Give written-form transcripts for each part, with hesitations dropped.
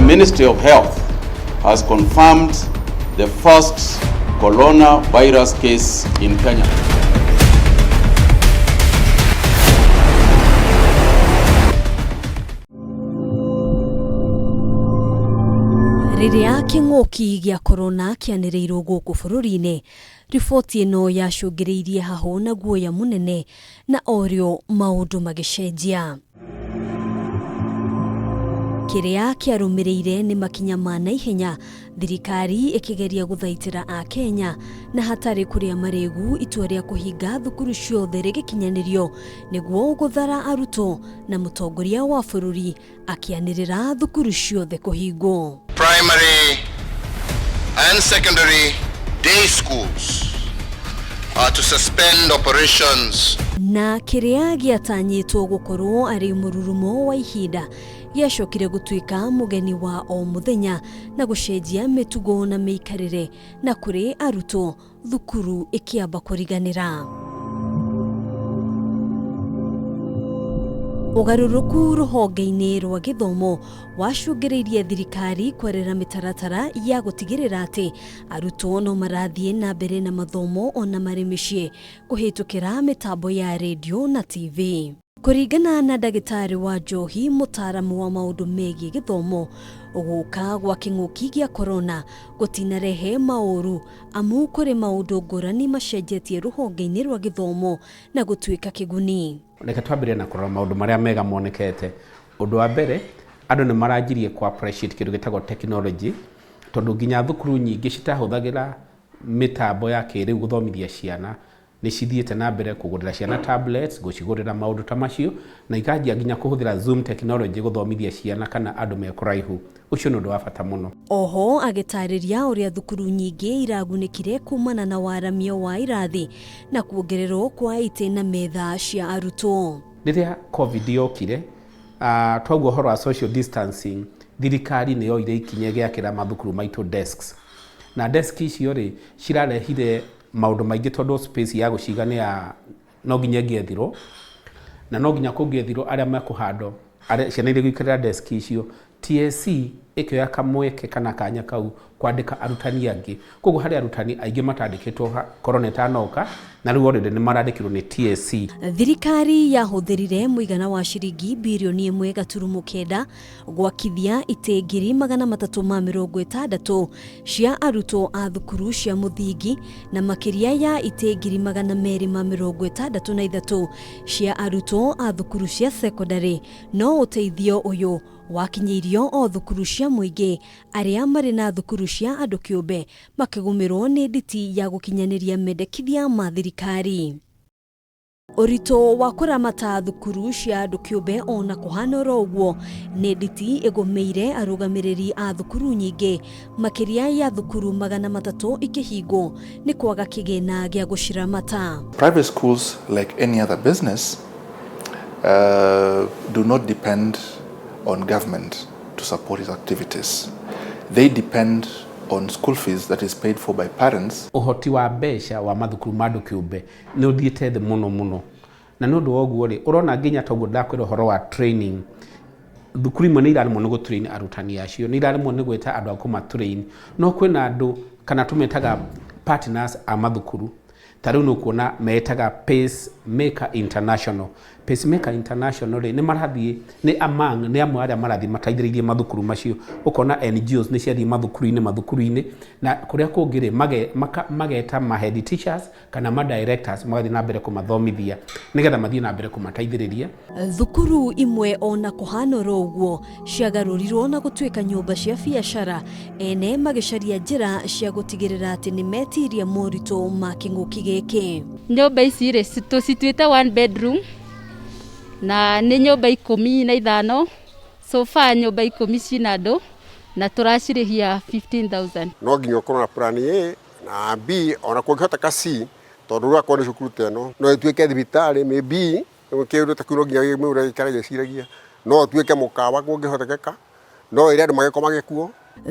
Ministry of Health has confirmed the first coronavirus case in Kenya. Rĩrĩa kĩng'ũki gĩa korona kĩanĩrĩirwo gũkũ bũrũri-inĩ, riboti ĩno yacũngĩrĩirie hahũ na guoya mũnene na orĩo maũndũ magĩcenjia. Kĩrĩa kĩarũmĩrĩire nĩ makinya ma naihenya, thirikari ĩkĩgeria gũthaitĩra Akenya na hatarĩ kũrĩa marĩgu itua rĩa kũhinga thukuru ciothe rĩgĩkinyanĩrio nĩguo gũthara arutwo na mũtongoria wa bũrũri akĩanĩrĩra thukuru ciothe kũhingwo. Primary and secondary day schools are to suspend operations. Na kĩrĩa gĩatanyĩtwo gũkorwo arĩ mũrurumo wa ihinda gĩacokire gũtuĩka mũgeni wa o mũthenya na gũcenjia mĩtugo na mĩikarĩre na kũrĩ arutwo thukuru ĩkĩamba kũriganĩra. Ũgarũrũku rũhonge-inĩ rwa gĩthomo wacũngĩrĩirie thirikari kwarĩra mĩtaratara ya gũtigĩrĩra atĩ arutwo no marathiĩ na mbere na mathomo ona marĩ mĩciĩ kũhĩtũkĩra mĩtambo ya redio na TV. Kũringana na ndagĩtarĩ wa Njohi, mũtaaramu wa maũndũ megiĩ gĩthomo, gũka gwa kĩng'ũki gĩa korona gũtinarehe maũru amu kũrĩ maũndũ ngũrani macenjetie rũhonge-inĩ rwa gĩthomo na gũtuĩka kĩguni. Reke twambĩrĩrie na kũrora maũndũ marĩa mega monekete. Ũndũ wa mbere, andũ nĩ maranjirie kũ appreciate kĩndũ gĩtagwo technology, tondũ nginya thukuru nyingĩ citahũthagĩra mĩtambo ya kĩrĩu gũthomithia ciana, nĩ cithiĩte na mbere kũgũrĩra ciana tablets, gũcigũrĩra maũndũ ta macio, na ikanjia nginya kũhũthĩra Zoom technology gũthomithia ciana kana andũ me kũraihu. Ũcio nĩ ũndũ wa bata mũno. Oho agĩtarĩria ũrĩa thukuru nyingĩ iragunĩkire kumana na waramio wa irathi na kuongererwo kwa itĩ na metha cia arutwo. Rĩrĩa COVID yokire, twaigua ũhoro wa social distancing, thirikari nĩ yoire ikinya ĩgĩakĩra mathukuru maitũ desks. Na desk icio rĩ, cirarehire maũndũ maingĩ tondũ space ya gũciga nĩ ya no nginya ĩngĩethirwo, na no nginya kũngĩethirwo arĩa mekũhandwo, ciana iria igũikarĩra desk icio. TSC ĩkĩoya kamweke kana kanya kau kwandĩka arutani angĩ. Koguo harĩ arutani aingĩ matandĩkĩtwo korona ĩtanoka, na rĩu already nĩ marandĩkirwo nĩ TSC. Thirikari yahũthĩrire mũigana wa ciringi birioni 1.9 gwakithia itĩ 360,000 cia arutwo a thukuru cia mũthingi na makĩria ya itĩ 263,000 cia arutwo a thukuru cia sekondarĩ. No ũteithio ũyũ wakinyĩirio o thukuru cia mũingĩ, arĩa marĩ na thukuru cia andũ kĩũmbe makĩgũmĩrwo nĩ nditi ya gũkinyanĩria mendekithia ma thirikari. Ũritũ wa kũramata thukuru cia andũ kĩũmbe ona kũhana oro ũguo nĩ nditi ĩgũmĩire arũgamĩrĩri a thukuru nyingĩ, makĩria ya thukuru 300 ikĩhingwo nĩ kwaga kĩgĩna gĩa gũciramata. Private schools, like any other business, do not depend on government to support its activities. They depend on school fees that is paid for by parents. Ũhoti wa mbeca wa mathukuru ma andũ kĩũmbe nĩ ũthiĩte thĩ mũno mũno, na nĩ ũndũ wa ũguo rĩ, ũrona nginya toguo ndakwĩra ũhoro wa training, thukuru imwe nĩ iraremwo nĩ gũtrain arutani acio, nĩ iraremwo nĩ gwĩta andũ a kũmatrain, no kwĩna andũ kana tũmetaga partners a mathukuru. Ta rĩu nĩ ũkuona metaga Pacemaker International. Pacemaker International rĩ, nĩ marathiĩ, nĩ among, nĩ amwe arĩa marathiĩ mateithĩrĩirie mathukuru macio. Ũkona NGOs nĩ ciathiĩ mathukuru-inĩ, mathukuru-inĩ, na kũrĩa kũngĩ rĩ, mageta ma head teachers kana ma directors magathiĩ na mbere kũmathomithia nĩgetha mathiĩ na mbere kũmateithĩrĩria. Thukuru imwe ona kũhana oro ũguo ciagarũrirwo na gũtuĩka nyũmba cia biacara, ene magĩcaria njĩra cia gũtigĩrĩra atĩ nĩ metiria moritũ ma kĩng'ũki gĩkĩ. Nyũmba ici rĩ, tũcituĩte one bedroom na nĩ nyũmba 15. So far nyũmba 10 cina andũ na tũracirĩhia 15,000. No nginya ũkorwo na plan A na B, ona kũngĩhoteka C, tondũ rĩu akorwo nĩ cukuru ta ĩno no ĩtuĩke thibitarĩ, maybe kĩndũ ta kĩu no nginya mũndũ aikare agĩciragia, no ĩtuĩke mũkawa kũngĩhotekeka, no ĩre andũ magĩkomage kuo.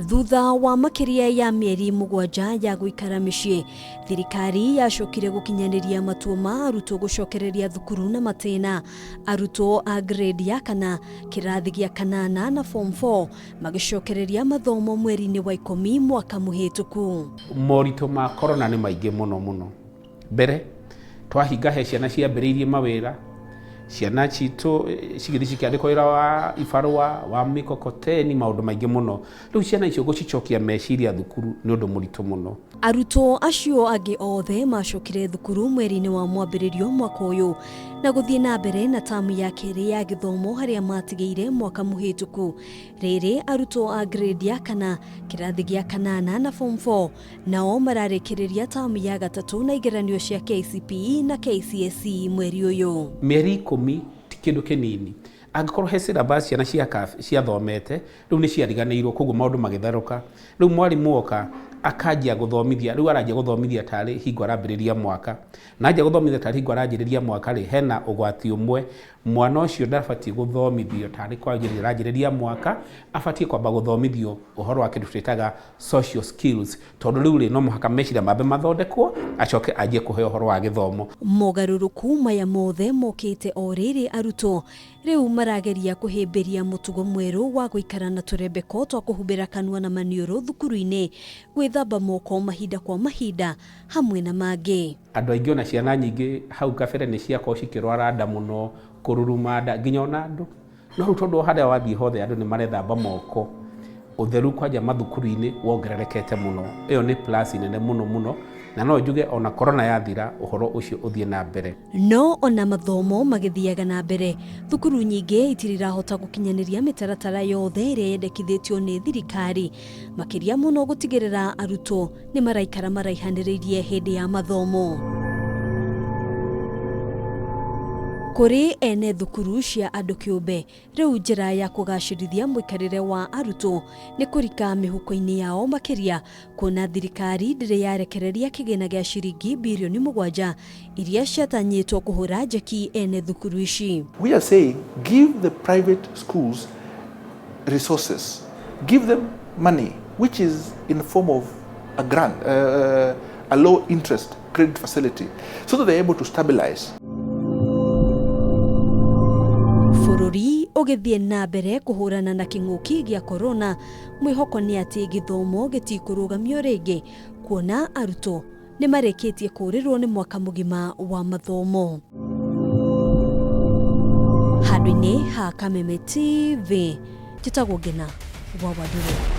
Thutha wa makĩria ya mĩeri 7 ya gũikara mĩciĩ, thirikari yacokire gũkinyanĩria matua ma arutwo gũcokereria thukuru na matĩna. Arutwo a grade ya kana, kĩrathi gĩa kanana na form 4 magĩcokereria mathomo mweri-inĩ wa 10 mwaka mũhĩtũku. Moritũ ma corona nĩ maingĩ mũno mũno. Mbere twahinga he ciana ciambĩrĩirie mawĩra, ciana citũ cigĩthiĩ cikĩandĩkwo wĩra wa ibarũa wa mikokoteni, maũndũ maingĩ mũno. Rĩu ciana icio gũcicokia meciria thukuru nĩ ũndũ mũritũ mũno. Arutwo acio angĩ othe macokire thukuru mweri-inĩ wa mwambĩrĩrio mwaka ũyũ na gũthiĩ na mbere na tamu ya kerĩ ya gĩthomo harĩa matigĩire mwaka mũhĩtũku. Rĩrĩ arutwo a grade ya kana, kĩrathi gĩa kanana na form 4 nao mararĩkĩrĩria tamu ya gatatũ na igeranio cia KCPE na KCSE mweri ũyũ. Mĩeri 10 ti kĩndũ kĩnini. Angĩkorwo he syllabus ciana ciathomete, rĩu nĩ ciariganĩirwo, koguo maũndũ magĩtherũka. Rĩu mwarimũ oka akanjia gũthomithia, rĩu aranjia gũthomithia tarĩ hingo arambĩrĩria mwaka. Na anjia gũthomithia tarĩ hingo aranjĩrĩria mwaka rĩ, hena ũgwati ũmwe. Mwana ũcio ndabatiĩ gũthomithio tarĩ kwanjĩrĩria aranjĩrĩria mwaka, abatiĩ kwamba gũthomithio ũhoro wa kĩndũ twĩtaga social skills, tondũ rĩu rĩ no mũhaka meciria mambe mathondekwo, acoke anjie kũheo ũhoro wa gĩthomo. Mogarũrũku maya mothe mokĩte o rĩrĩ arutwo rĩu marageria kũhĩmbĩria mũtugo mwerũ wa gũikara na tũrembeko twa kũhumbĩra kanua na maniũrũ thukuru-inĩ, gwĩthamba moko mahinda kwa mahinda hamwe na mangĩ. Andũ aingĩ ona ciana nyingĩ hau kabere nĩ ciakorwo cikĩrwara nda mũno, kũruruma nda, nginya ona andũ. No rĩu tondũ harĩa wathiĩ hothe andũ nĩ marethamba moko, ũtheru kwanja mathukuru-inĩ wongererekete mũno. Ĩyo nĩ plus nene mũno mũno, na no njuge ona corona yathira ũhoro ũcio ũthiĩ na mbere. No ona mathomo magĩthiaga na mbere, thukuru nyingĩ itirirahota gũkinyanĩria mĩtaratara yothe ĩrĩa yendekithĩtio nĩ thirikari, makĩria mũno gũtigĩrĩra arutwo nĩ maraikara maraihanĩrĩirie hĩndĩ ya mathomo. Kũrĩ ene thukuru cia andũ kĩũmbe, rĩu njĩra ya kũgacĩrithia mũikarĩre wa arutwo nĩ kũrika mĩhuko-inĩ yao makĩria, kuona thirikari ndĩrĩ yarekereria kĩgĩna gĩa ciringi birioni 7 iria ciatanyĩtwo kũhũra njeki ene thukuru ici. We are saying give the private schools resources, give them money which is in the form of a grant, a low interest credit facility, so that they're able to stabilize. Bũrũri ũgĩthiĩ na mbere kũhũrana na kĩng'ũki gĩa corona, mwĩhoko nĩ atĩ gĩthomo gĩtikũrũgamio rĩngĩ, kuona arutwo nĩ marĩkĩtie kũũrĩrwo nĩ mwaka mũgima wa mathomo. Handũ-inĩ ha Kameme TV, njĩtagwo Ngina wa Wandũrũ.